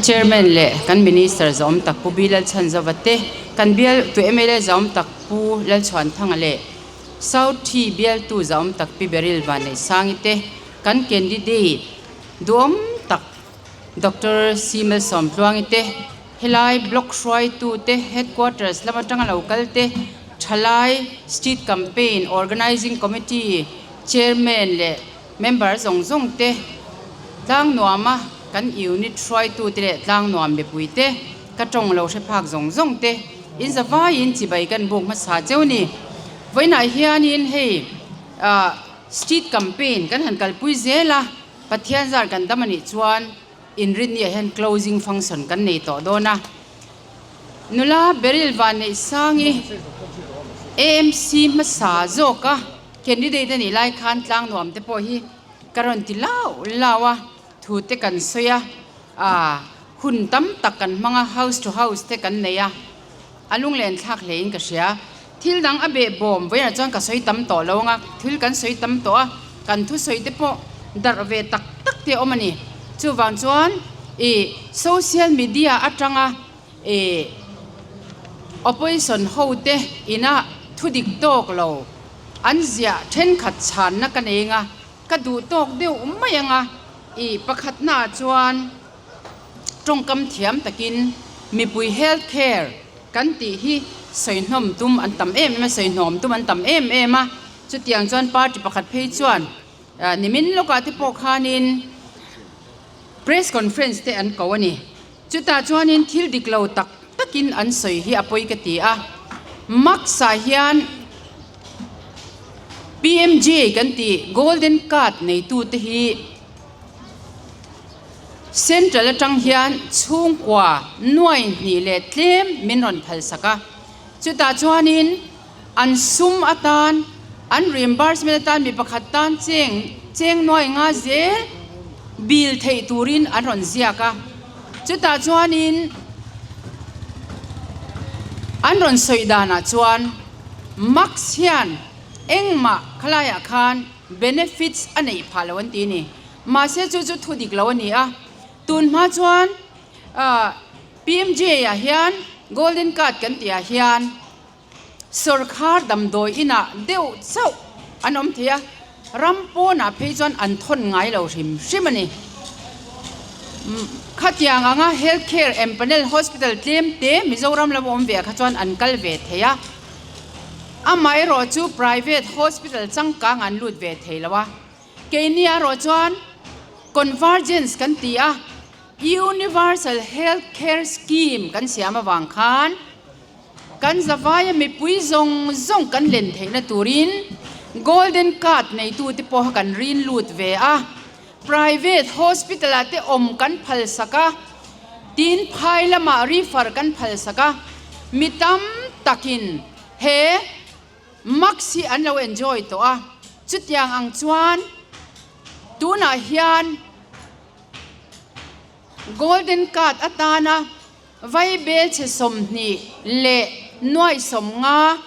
Chairman leh kan Minister zawm tak Pu Bilal Chhanzova te, kan bialtu mla zawm tak Pu Lalchhuanthanga leh South Thi bialtu zawm tak Pi Beryl Vanneihsangi te, kan candidate duhawm tak Doctor Simel Sawmtluangi te, helai block hruaitu te, headquarters lam atanga lo kal te, thalai street campaign organising committee chairman leh member zawng zawng te, tlang nuama kan unit hruaitu te leh tlang nuam mipui te, ka tawng lo hre phak zawng zawng te, in zavaiin chibai kan buk hmasa cheu ni. Vawiinah hianin hei ah street campaign kan han kalpui zel a. Pathian zar kan dam anih chuan inrinniah hian closing function kan nei tawh dawn a. Nula Beryl Vanneihsangi AMC hmasa zawka candidate anih lai khan tlang nuam te pawh hi ka rawn ti lau lau a, thu te kan sawi a, aah hun tam tak kan hmang a, house to house te kan nei a, a lunglen thlak hle in ka hria. Thil dang a beh bawm vawiinah chuan ka sawi tam tawh lo ang a, thil kan sawi tam tawh a, kan thusawi te pawh darh ve tak tak te a awm a ni. Chuvang chuan ih social media atanga ih opposition ho te ina thu dik tawk lo an ziah thenkhat chhanna ka nei ang a, ka duh tawk deuh mai ang a, ih pakhatnaah chuan tawngkam thiam takin mipui health care Kan tih hi sawihnawm tum an tam em em a, sawihnawm tum an tam em em a. Chutiang chuan party pakhat phei chuan nimin lawkah te pawh khanin press conference te an ko a ni. Chutah chuanin thil dik lo tak takin an sawi hi a pawi ka ti a. Max ah hian PMJ kan tih golden card neitute hi Central atang hian chhungkua nuai hnih leh tlem min rawn phal sak a, chutah chuanin an sum atan an reimbursement atan mi pakhat tan cheng cheng nuai nga zel bill theih turin an rawn ziak a, chutah chuanin an rawn sawi danah chuan Max hian engmah khalaiah khan benefits a neih phah lo an ti a ni. Mahse chu chu thu dik lo a ni a, tun hma chuan ah PMJ ah hian golden card kan tih ah hian sawrkhar damdawi inah deuh chauh an awm thei a, ram pawnah phei chuan an thawn ngai lo hrim hrim a ni. Khatiang anga health care empanel hospital tlem te Mizoram lama awm ve ah kha chuan an kal ve thei a, amaherawh chu private hospital changkang an lut ve thei lo a. Keini erawh chuan convergence kan ti a, Universal Health Care Scheme kan siam avang khan kan zavaia mipui zawng zawng kan len theihna turin Golden Card neitute pawha kan rin lut ve a, private hospital ah te awm kan phalsak a, tin phai lamah refer kan phalsak a, mi tam takin he Max hi an lo enjoy tawh a, chutiang ang chuan tunah hian Golden Card atana vaibel chhe 20 leh nuaih 50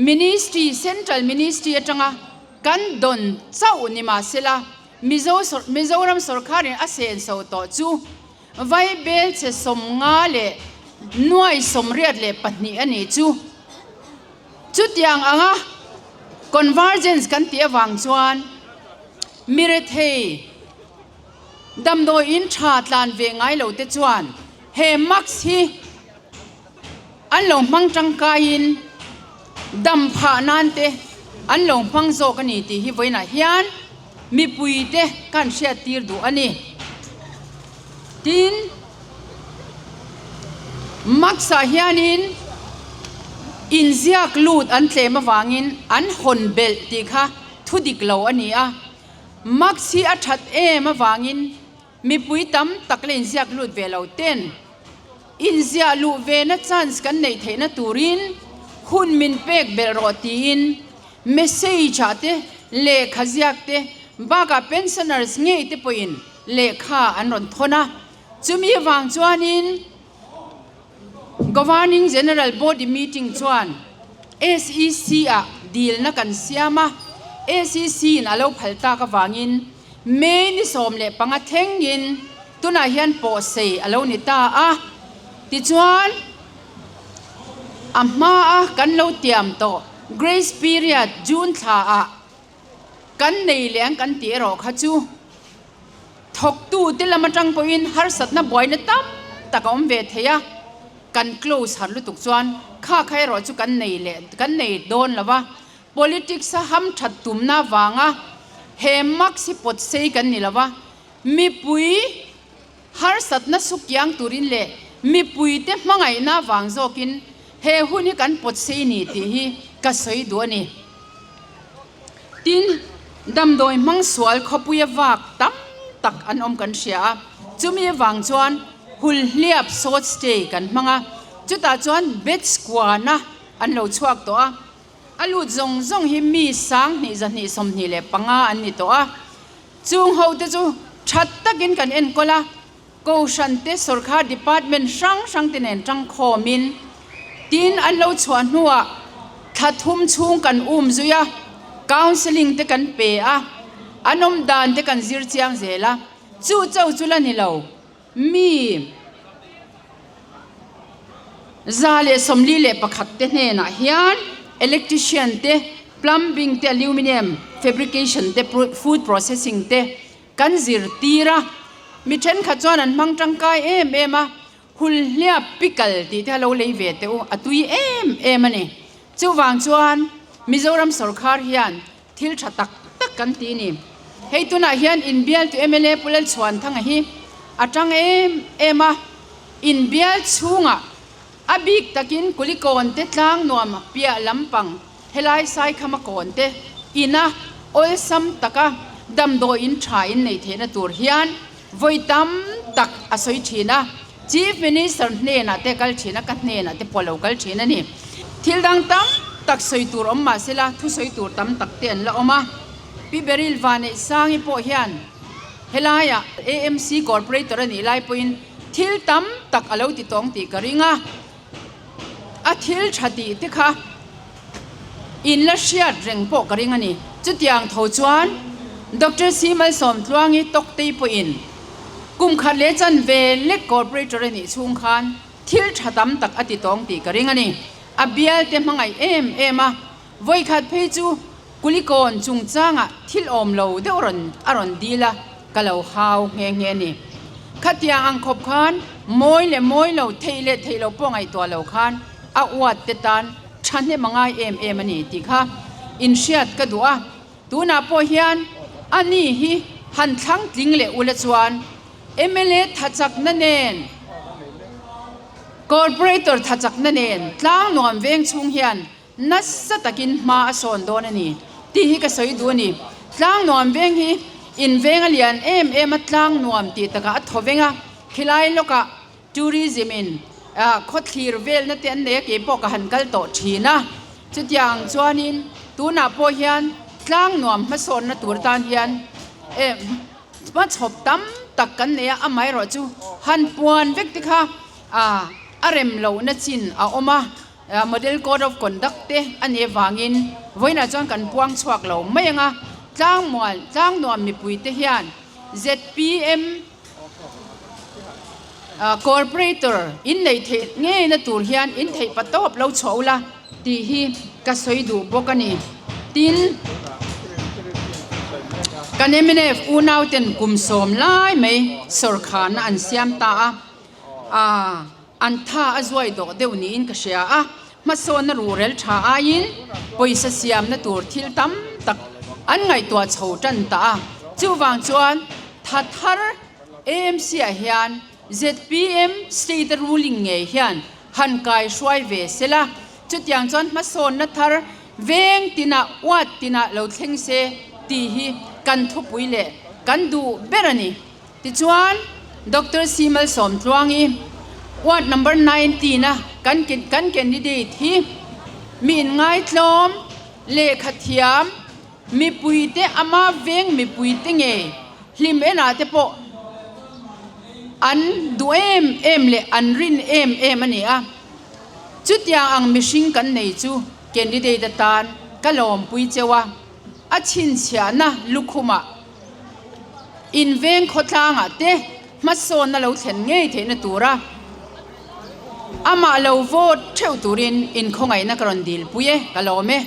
Ministry, Central Ministry atanga kan dawn chauh ni mahsela Mizo Mizoram sawrkharin a senso tawh chu Vaibel chhe 50 leh nuai 82 a nih chu. Chutiang anga convergence kan tih avang chuan mi rethei damdawi in tha tlan ve ngai lo te chuan he mask hi an lo hmang tangkaiin dam phah nan te an lo hmang zawk a ni tih hi vawiinah hian mipui te kan hriat tir duh a ni. Tin, mask ah hianin inziak lut an tlem avangin an hawn belh tih kha thu dik lo a ni a. Mask hi a that em avangin mipui tam tak la inziak lut ve lo ten inziah luh ve na chance kan neih theihna turin hun min pek belh rawh tiin message ah te lehkha ziak te bakah pensioners ngei te pawhin lehkha an rawn thawn a, chumi avang chuanin Governing General Body meeting chuan SEC ah dilna kan siam a, SEC in a lo phal tak avangin May ni 15 thlengin. Tunah hian pawhsei a lo ni ta a. Tichuan, a hmaa kan lo tiam tawh Grace Period June thlaah kan nei leh ang kan tih erawh kha chu thawktute lam atang pawhin harsatna buaina tam tak a awm ve thei a, kan close har lutuk chuan kha kha erawh chu kan nei leh kan nei dawn lo va. Politics a ham that tumna avanga he max hi pawt sei kan ni lo va, mipui harsatna sukiang turin leh mipuite hmangaihna avang zawkin he hun hi kan pawt sei ni tih hi ka sawi duh a ni. Tin, damdawi hmang sual khawpuia vak tam tak an awm kan hria a, chumi avang chuan Hulhliap Short Stay kan hmang a, chutah chuan bed kuana an lo chhuak tawh a, a lut zawng zawng hi mi 2225 an ni tawh a, chung hote chu tha takin kan enkawl a, Kohhran te sawrkar department hrang hrang te nen tangkhawmin tin an lo chhuah hnuah thla thum chhung kan um zui a, counselling te kan pe a, an awm dan te kan zir chiang zel a, chu cho chu la ni lo mi 141 te hnenah hian electrician te, plumbing te, aluminium fabrication te, food processing te, Kan zirtir a, mi thenkhat chuan an hmang tangkai em em a, Hulhliap pikal tih te a lo lei ve teh u, a tui em em a ni. Chuvang chuan Mizoram sawrkhar hian thil tha tak tak kan ti ni. Hei tunah hian inbialtu mla Pu Lalchhuanthanga hi a tang em em a, inbial chhungah a bik takin Kulikawn te tlang nuam piah lampang, Helai Saikhama kawn te ina awlsam taka damdawiin tha in nei theihna tur hian vawi tam tak a sawi thin a, Chief Minister hnenah te kal thin a, ka hnenah te pawh a lo kal thin a ni. Thil dang tam tak sawi tur awm mah sela thusawi tur tam tak te an la awm a, Pi Beryl Vaneihsangi pawh hian helaiah AMC Corporator a nih lai pawhin thil tam tak a lo ti tawng tih ka ring a. A thil tha tih te kha in la hriat reng pawh ka ring a ni. Chutiang tho chuan Doctor C Malsawmtluangi Tawktei pawhin kum khat leh chan ve lek Corporator a nih chhung khan thil tha tam tak a ti tawng tih ka ring a ni. A bial te hmangaih em em a, vawikhat phei chu Kulikawn chungchangah thil awm lo deuh rawn a rawn dil a, ka lo hau nghe nghe a ni. Khatiang ang khawp khan mawi leh mawi lo, theih leh theih lo pawh ngaihtuah lo khan a uat te tan thahnem a ngai em em a ni tih kha inhriat ka duh a. Tunah pawh hian a ni hi han thlang tling leh ula chuan mla thachakna nen, Corporator thachakna nen tlang nuam veng chhung hian Nasa takin hma a sawn dawn a ni tih hi ka sawi duh a ni. Tlang nuam veng hi in veng a lian em em a, tlang nuam tih takah a thaw veng a, khilai lawkah tourism in khawthlir velna te an nei a, keipawh ka han kal tawh thin a. Chutiang chuanin tunah pawh hian tlang nuam hmasawnna tur tan hian hmachhawp tam tak kan nei a, amaherawhchu han puan vek te kha a rem lohna chin a awm a. Model Code of Conduct te a nih avangin vawiinah chuan kan puang chhuak lo mai ang a, tlangmual, tlangnuam mipuite hian zpm Corporator in neih theih ngeina tur hian in theih pa tawp lo chhuah ula tih hi ka sawi duh bawk a ni. Tin, kan mnf unauten kum sawm lai mai sawrkharna an siam ta a, aa. An tha a zuai dawh deuh niin ka hria a, hmasawnna ruhrel tha aiin pawisa siamna tur thil tam tak an ngaihtuah chho tan ta a. Chuvang chuan tha thar AMC ah hian zpm state a ruling ngei hian han kai hruai ve sela, chutiang chuan hmasawnna thar veng tinah uat tinah lo thleng se tih hi kan thupui leh kan duh ber a ni. Tichuan, Doctor C. Malsawmtluangi, Ward Number 19 a kan kan candidate hi mi inngaitlawm, lehkha thiam, mipuite ama veng mipuite ngei hlim enah te pawh an duh em em leh an rin em em a ni a. Chutiang ang mihring kan nei chu candidate atan ka lawmpui cheu a, a chhinchhiahna lukhumah In veng khawtlangah te, Hmasawnna lo thlen ngei theihna tura amah lo vote theuh turin inkhawngaihna ka rawn dilpui e, ka lawm e.